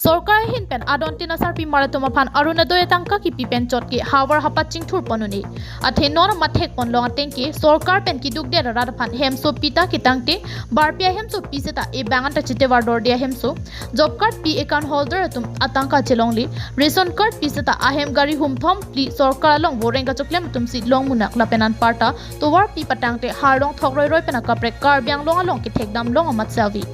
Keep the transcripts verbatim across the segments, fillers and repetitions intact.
Sorkar ahin pen adon tin asarpimar atum aphan Orunodoi atangka kipi pen chot ke havar hapat chingthur pon un-e. Athe non mathek pon long ateng ke sorkar pen kidukdet arat aphan hemso pita kitangte barpi ahemso pi seta ebang anta chitevar dorde ahemso, job card pi account holder atum atangka chelongle, ration card pi seta ahem gari humthom phli sorkar along voreng kachoklem atum si long munak lapen anparta tovar pi patangte harlong thok roiroi pen akaprek Karbi Anglong along kethekdam long amat selvi.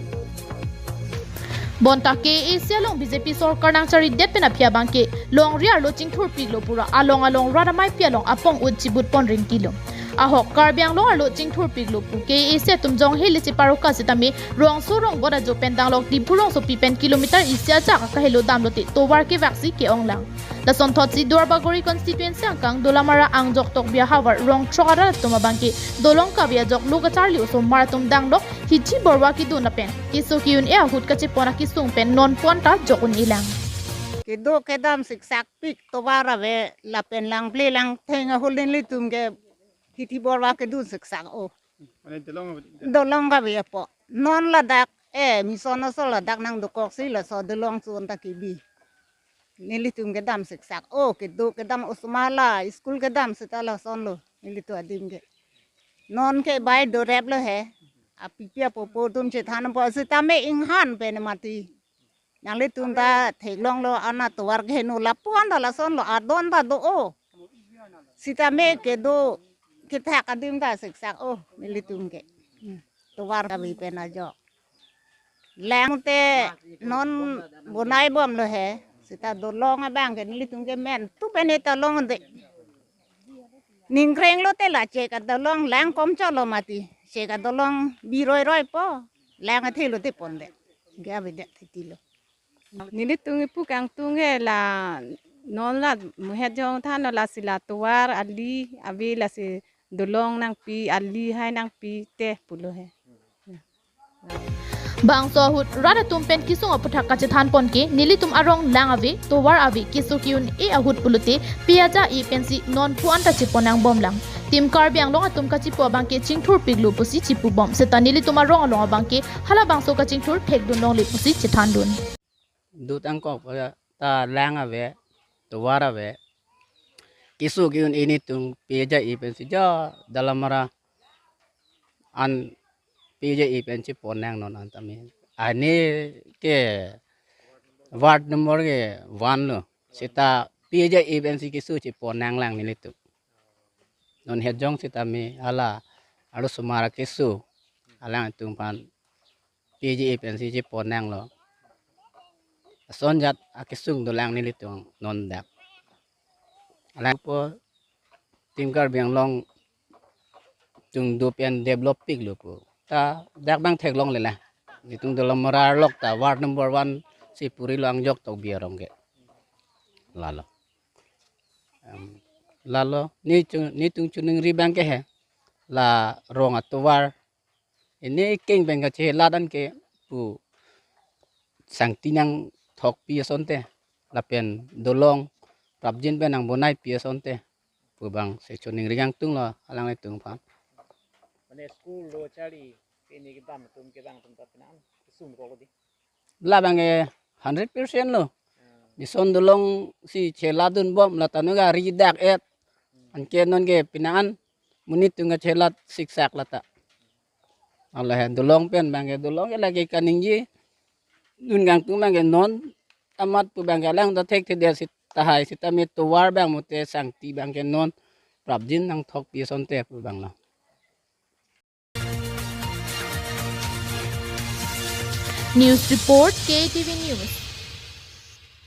Bonta K A A C along B J P sorkar nangcharidet pen aphi abang ke longri arlo chingthurpiklo pura along along rat amaipi along apong ut chibut pon ringkilo. Ahok Karbi Anglong arlo chingthurpiklo pu K A A C atum jonghe le cheparoka sitame rongso rongbot ajo pen danglok Diphu rongsopi pen kilometer isi ajak akahelo damlote tovar kevaksi ke-ong lang. Lason thotsi Duarbagori constituency angkang Dolamara angjok Tokbi ahavar rong throk arat atum abang ke dolong kave ajok lo kacharli osomar atum danglok hithi borwa kedun lapen keso ke-un-e ahut kachepon akesung pen non pon ta jok un-e lang. Kedo kedam siksak pik tovar ave lapen lang ple lang theng ahulin litum ke hithi borwa kedun siksak o. Mane dolong ave. Dolong kave apo. Non ladak, eh, mission aso ladak nangdokok si laso dolong chun ta kebi. Nelitum kedam siksak o, kedo kedam osomar la school kedam seta lasonlo nelitum adim ke. Non ke bai doreplo he. Apipi apopo atum chethan po sitame inghan pen mati. Nanglitum ta theklonglo ana tovar keheno lapu-an ta lasonlo adon ta do o. Sitame kedo kethak adim ta siksak o nelitum ke. Hmm. Tovar kave pen ajok. Lang te non bonai bomlo he. Seta dolong abang ke nelitum ke men tu pen eta longde. Ningkreng lote la chek adolong lang kom cholo mati. Chek adolong bi roiroi po. Lang athe lote ponde. Ke avedet thitilo. Nelitum ipu kangtung ke la non la muhet jong than lasi la tovar ali ave lasi dolong nangpi ali hai nangpi te pulo he. Bangso ahut rat atum pen kesung aputhak kachethan pon ke nelitum arong lang ave, tovar ave, keso ke-un-e ahut pulote pi aja-e pensi non pu-an ta chepon nangbom lang. Team Karbi Anglong atum kachipu abang ke chingthurpiklo pusi chipu bom. Seta nelitum arong along abang ke halabangso kachingthur thekdun longle pusi chethandun. Dut angkok ta lang ave, tovar ave. Keso ke-un-e netum pi aja-e pensi ja Dolamara an pi aja-e pen chepon nang non an tame. Ani ke ward number ke one lo. Seta pi aja-e pensi keso chepon nang lang nelitum. Non het jong sitame hala arlosomar keso alangtum aphan pi aja-e pensi chepon nanglo. Ason jat akesung dolang nelitum non dak. Alangpo Team Karbi Anglong tung do pen develop piklo pu. Ta dak bang theklongle la. Netum Dolamara arlok ta ward number one si purilo angjok Tokbi arong ke. Lalo. Em, lalo netum, netum choningri abang ke he. La rong atovar. Ini keng pen kachelat an ke pu sangti nangthokpi asonte. Lapen dolong prapjin pen nangbonaipi asonte. Pu bang si choningri kangtunglo alanglitum aphan. Mane school lo charli, pini kedam atum kevang atum ta pini an kesung ko di. Labang ke hundred percent lo. Mission dolong si cheladun bom la tanu gari dak et. Anke non ke pini an monit tung kachelat siksak lata. Ala he dolong pen bang ke dolong ke lake kaningje. Dun kangtung bang ke non amat pu bang ke alang ta thekthedet si tahai sitame tovar bang mute sangti bang ke non prapjin nangthokpi asonte pu bang lo. News report, K T V News.